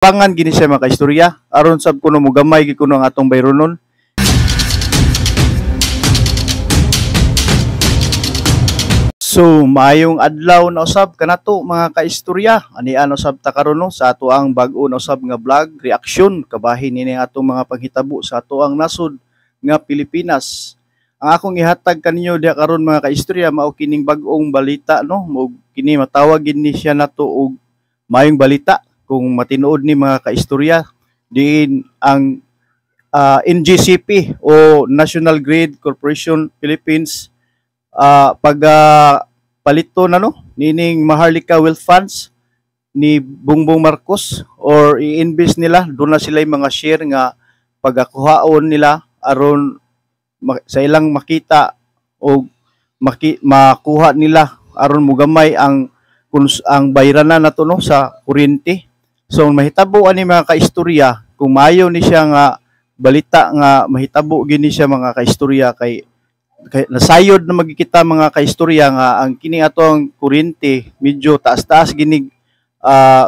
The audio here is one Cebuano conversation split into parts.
Pangan gini siya, mga kaistorya, aron sab kuno mogamay gid kuno ang atong bayronon. So maayong adlaw na usab kanato, mga kaistorya. Anian usab ta karon, no, sa ato ang bag-o na usab nga vlog reaction kabahin nini ang atong mga panghitabo sa ato ang nasod nga Pilipinas. Ang akong ihatag kaninyo diha karon, mga kaistorya, mao kining bag-ong balita, no, mo kini matawag gid ni siya nato og maayong balita kung matinuod ni, mga kaistorya, diin ang NGCP o National Grid Corporation Philippines pag palito na, no, nining Maharlika Wealth Funds ni Bongbong Marcos or i-invest nila doon na sila yung mga share nga pagakuhaon nila aron sa ilang makita o makuha nila aron mugamay ang bayranan nato, no, sa kuryente. So mahitabo ani, mga kaistorya, kung maayo ni siya nga balita nga mahitabo gini siya, mga kaistorya, kay nasayod na magkikita, mga kaistorya, nga ang kini atong kuryente medyo taas-taas ginig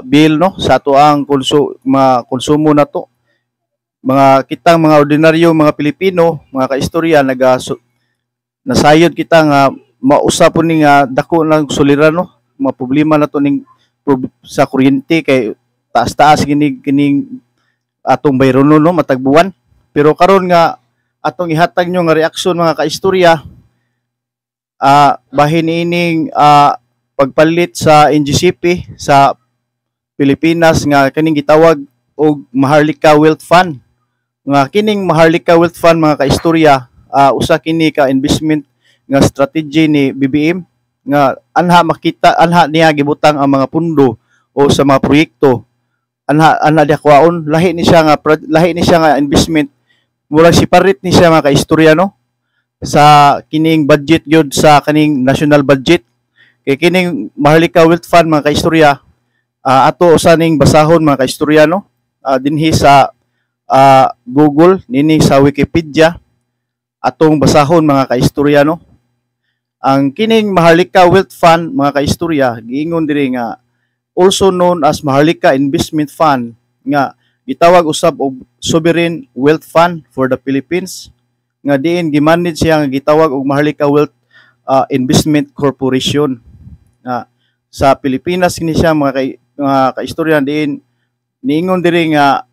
bill, no, sa ato ang mga konsumo nato, mga kitang mga ordinaryo mga Pilipino, mga kaistorya, naga nasayod kita nga mausa po ni nga dako ng suliran, no, mga problema nato ning sa kuryente kay taas-taas gini kining atong bayronon, no, matag buwan. Pero karon nga atong ihatag nyo nga reaksyon, mga kaistorya, bahin ining pagpalit sa NGCP sa Pilipinas nga kining gitawag og Maharlika Wealth Fund, nga kining Maharlika Wealth Fund, mga kaistorya, usa kini ka investment nga strategy ni BBM nga anha makita, anha niya gibutang ang mga pundo o sa mga proyekto, anha anha diha kuhaon. Lahi ni siya nga investment, murag separate ni siya, mga kaistorya, no, sa kining budget gyud, sa kaning national budget, kay kining Maharlika Wealth Fund, mga kaistorya, ato usa ning basahon, mga kaistorya, no, dinhi sa Google nini, sa Wikipedia, atong basahon, mga kaistorya, no. Ang kining Maharlika Wealth Fund, mga kaistorya, giingon diri nga also known as Maharlika Investment Fund nga gitawag usab og Sovereign Wealth Fund for the Philippines nga diin gimanage siya nga gitawag og Maharlika Wealth Investment Corporation nga sa Pilipinas kini siya, mga kaistorya. Diin niingon diri nga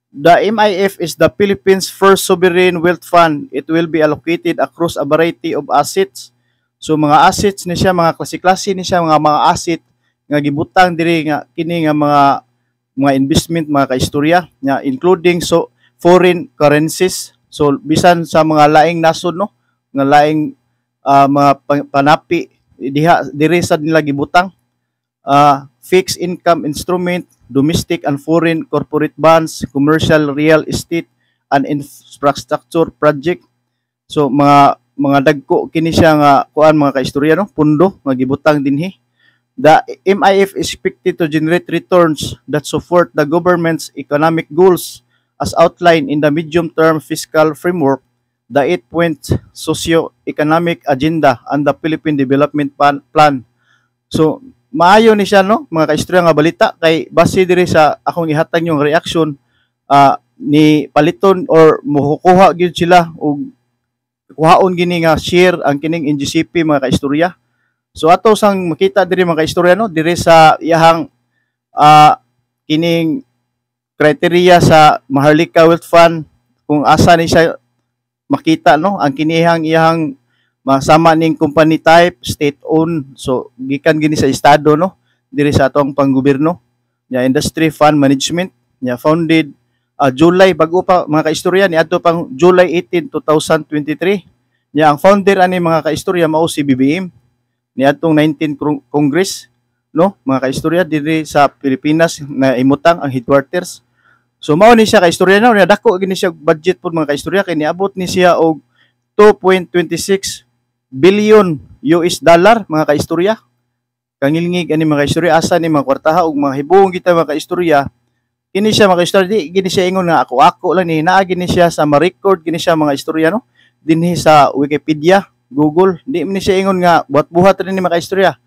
the MIF is the Philippines' first sovereign wealth fund. It will be allocated across a variety of assets. So mga assets ni siya, mga klase-klase ni siya mga asset nga gibutang diri nga kini nga mga investment, mga kaistorya, nga including so foreign currencies. So bisan sa mga laing nasod, no, nga laing mga panapi diha, diri sad nila gibutang, fixed income instrument, domestic and foreign corporate bonds, commercial real estate and infrastructure project. So mga dagko kini siya nga kuan, mga kaistorya, no, pundo nga gibutang dinhi. The MIF is expected to generate returns that support the government's economic goals as outlined in the medium-term fiscal framework, the eight-point socio-economic agenda, and the Philippine Development Plan. So, maayo ni siya, no, mga kaistorya, nga balita kay base diri sa akong ihatag yung reaction, ni paliton or mukukuha gyud sila og kuhaon gini nga share ang kining NGCP, mga kaistorya. So ato sang makita diri, mga kaistorya, no, diri sa iyahang kining criteria sa Maharlika Wealth Fund kung asa ni siya makita, no, ang kinihang iyahang masama ning company type, state owned, so gikan gini sa estado, no, diri sa atong panggobyerno nya, industry fund management nya, founded July, bago pa, mga kaistorya, ni adto pang July 18, 2023 nya. Ang founder ani, mga kaistorya, mao si BBM ni atong 19 Congress, no, mga kaistorya, diri sa Pilipinas na imutang ang headquarters. So mao ni siya, kaistorya, no. Nya dako gini siya budget pud, mga kaistorya, kay niabot ni siya og 2.26 billion US dollar, mga kaistorya. Kangilngig ani, mga kaistorya, asa ni mga kwartaha og mga hibuong kita, mga kaistorya. Kini siya, mga kaistorya, di gini siya ingon nga ako-ako lang ni, naa gini siya sa ma-record gini siya, mga istorya, no, dinhi sa Wikipedia, Google. Di man ni siya ingon nga buhat-buhat rin ni, mga kaistorya.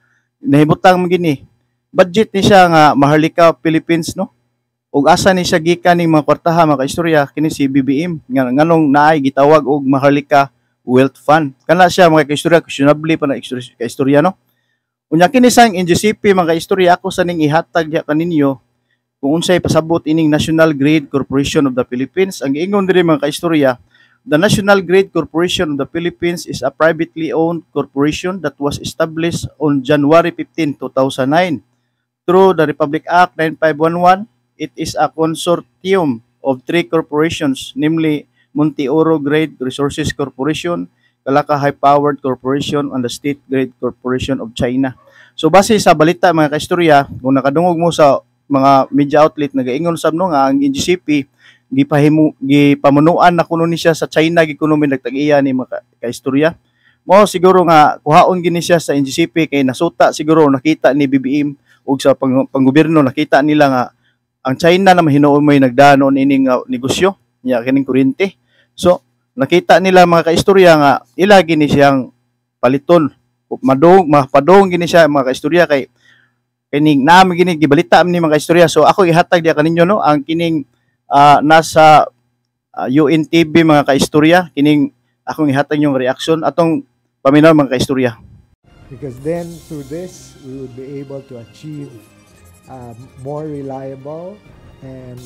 Nahimutang man gini. Budget ni siya nga Maharlika Philippines, no. Ug asa ni siya gikan ning mga kwartaha, mga kaistorya, kini si BBM, nga nganong naay gitawag og Maharlika Wealth Fund? Kana siya, mga kaistorya, questionable pa na kaistorya, no? Unya kini sang NGCP, mga kaistorya, ako sa ning ihatag diha kaninyo kung unsay pasabot ining National Grid Corporation of the Philippines. Ang giingon diri, mga kaistorya, "The National Grid Corporation of the Philippines is a privately owned corporation that was established on January 15, 2009 through the Republic Act 9511. It is a consortium of three corporations, namely Monte Oro Grid Resources Corporation, Calaca High Powered Corporation, and the State Grid Corporation of China." So base sa balita, mga kaistorya, kung nakadungog mo sa mga media outlet, nagaingon sab, no, nga ang NGCP gipahimo gipamunuan na kuno ni siya sa China, gikuno may nagtag-iya ni, mga kaistorya. Mo siguro nga kuhaon gini siya sa NGCP kay nasuta siguro, nakita ni BBM ug sa panggobyerno, nakita nila nga ang China na mahinuon may nagdanon ining negosyo niya kining kuryente. So nakita nila, mga kaistorya, nga ila gini siyang paliton, madung mapadong gini siya, mga kaistorya, kay kining naami gini gibalita ni, mga kaistorya. So ako ihatag diya kaninyo, no, ang kining nasa UNTV, mga kaistorya, kining akong ihatag yung reaction. Atong paminaw, mga kaistorya. Because then through this we would be able to achieve more reliable and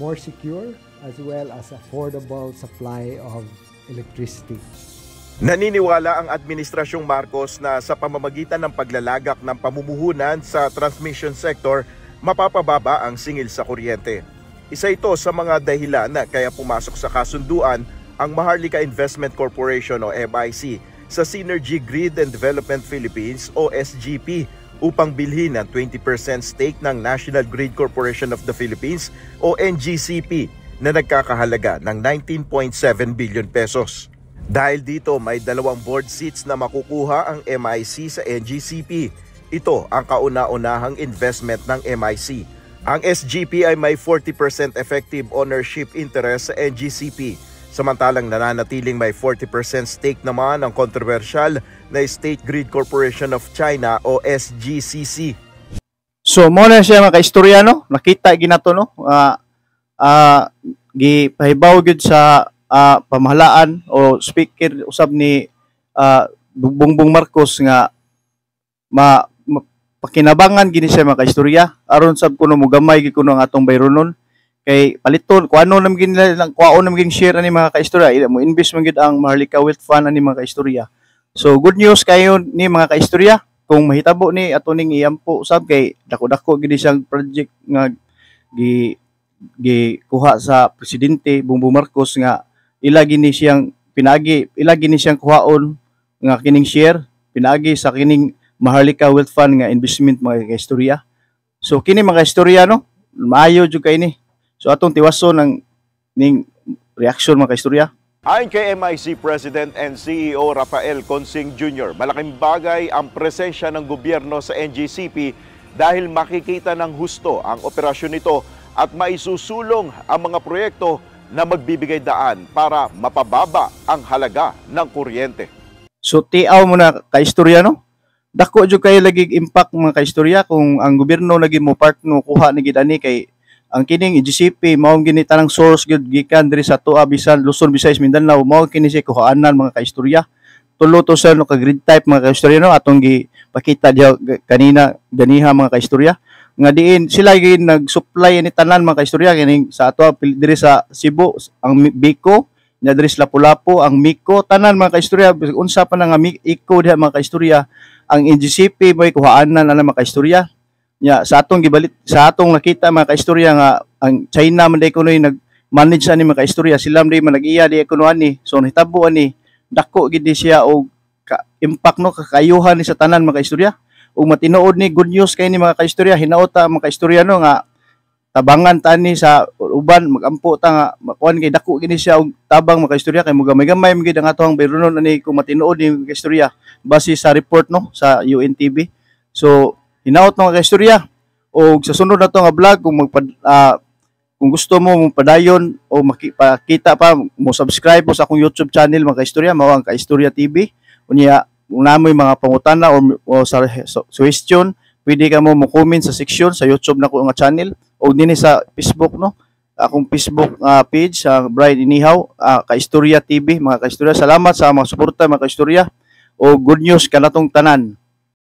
more secure as well as affordable supply of electricity. Naniniwala ang Administrasyong Marcos na sa pamamagitan ng paglalagak ng pamumuhunan sa transmission sector, mapapababa ang singil sa kuryente. Isa ito sa mga dahilan na kaya pumasok sa kasunduan ang Maharlika Investment Corporation o MIC sa Synergy Grid and Development Philippines o SGP upang bilhin ang 20% stake ng National Grid Corporation of the Philippines o NGCP na nagkakahalaga ng 19.7 billion pesos. Dahil dito, may dalawang board seats na makukuha ang MIC sa NGCP. Ito ang kauna-unahang investment ng MIC. Ang SGP ay may 40% effective ownership interest sa NGCP. Samantalang nananatiling may 40% stake naman ang kontrobersyal na State Grid Corporation of China o SGCC. So mo na siya, mga kaistorya, no, nakita ginato, no, gipahibaw gyud sa pamahalaan o speaker usab ni Bongbong Marcos nga ma pakinabangan gini siya, mga kaistorya, aron sab kuno mogamay gid kuno ang atong bayronon kay paliton kuano nam gini lang, kuhaon nam ging share ani, mga kaistorya, ila mo invest man gid ang Maharlika Wealth Fund ani, mga kaistorya. So good news kayo ni, mga kaistorya, kung mahitabo ni. Ato ning iampo usab kay dako-dako gid siyang project nga gi gikuha sa presidente Bongbong Marcos nga ila gini siyang pinagi, ila gini siyang kuhaon nga kining share pinaagi sa kining Maharlika Wealth Fund nga investment, mga kaistorya. So kini, mga istorya, no, maayo jud kay ni. So atong tiwason ang ning reaction, mga kaistorya. Ayon kay MIC President and CEO Rafael Consing Jr., malaking bagay ang presensya ng gobyerno sa NGCP dahil makikita ng husto ang operasyon nito at maisusulong ang mga proyekto na magbibigay daan para mapababa ang halaga ng kuryente. So tiaw mo na, kaistorya, no? Dako jud kay lagi impact, mga kaistorya, kung ang gobyerno lagi mo partner kuha ni gid ani kay ang kining NGCP mao gini tanang source gyud gikan diri sa atoa, bisan Luzon, Visayas, Mindanao, mao kini siya kuhaanan, mga kaistorya. Tulo to sa, no, ka grid type, mga kaistorya, no, atong gipakita diha kanina ganiha, mga kaistorya, nga diin sila gid nag-supply ani tanan, mga kaistorya, kining sa atoa diri sa Cebu ang Biko nya, diri sa Lapu-Lapu ang Miko, tanan, mga kaistorya. Unsa pa na nga Iko diha, mga kaistorya, ang NGCP mo'y kuhaanan ana, mga kaistorya. Nya sa atong gibalit, sa atong nakita, mga kaistorya, nga ang China man day kunoy nag manage ani, mga kaistorya, sila man day man nag-iya di kuno ani. So nahitabo ani, dako gid ni siya og impact, no, kakayuhan ni sa tanan, mga kaistorya. Ug matinuod ni, good news kay ni, mga kaistorya. Hinaot ta, mga kaistorya, no, nga tabangan tani sa uban, magampo ta nga makuan kay dako gini siya og tabang, mga kaistorya, kay mugamay-gamay man gid ang atoang bayronon ani kung matinuod ni, mga kaistorya, base sa report, no, sa UNTV. So hinaot, mga kaistorya, og sa sunod na to nga vlog, kung magpad kung gusto mo padayon o makipakita pa mo, subscribe mo sa akong YouTube channel, mga kaistorya, mao ang Kaistorya TV. Unya kung namoy mga pangutana o sa suggestion, pwede ka mo mo comment sa section sa YouTube na ko nga channel. Og dinhi sa Facebook, no, akong Facebook page sa Brian Inihaw, Kaistorya TV, mga kaistorya. Salamat sa mga suporta, mga kaistorya, o good news kanatong tanan.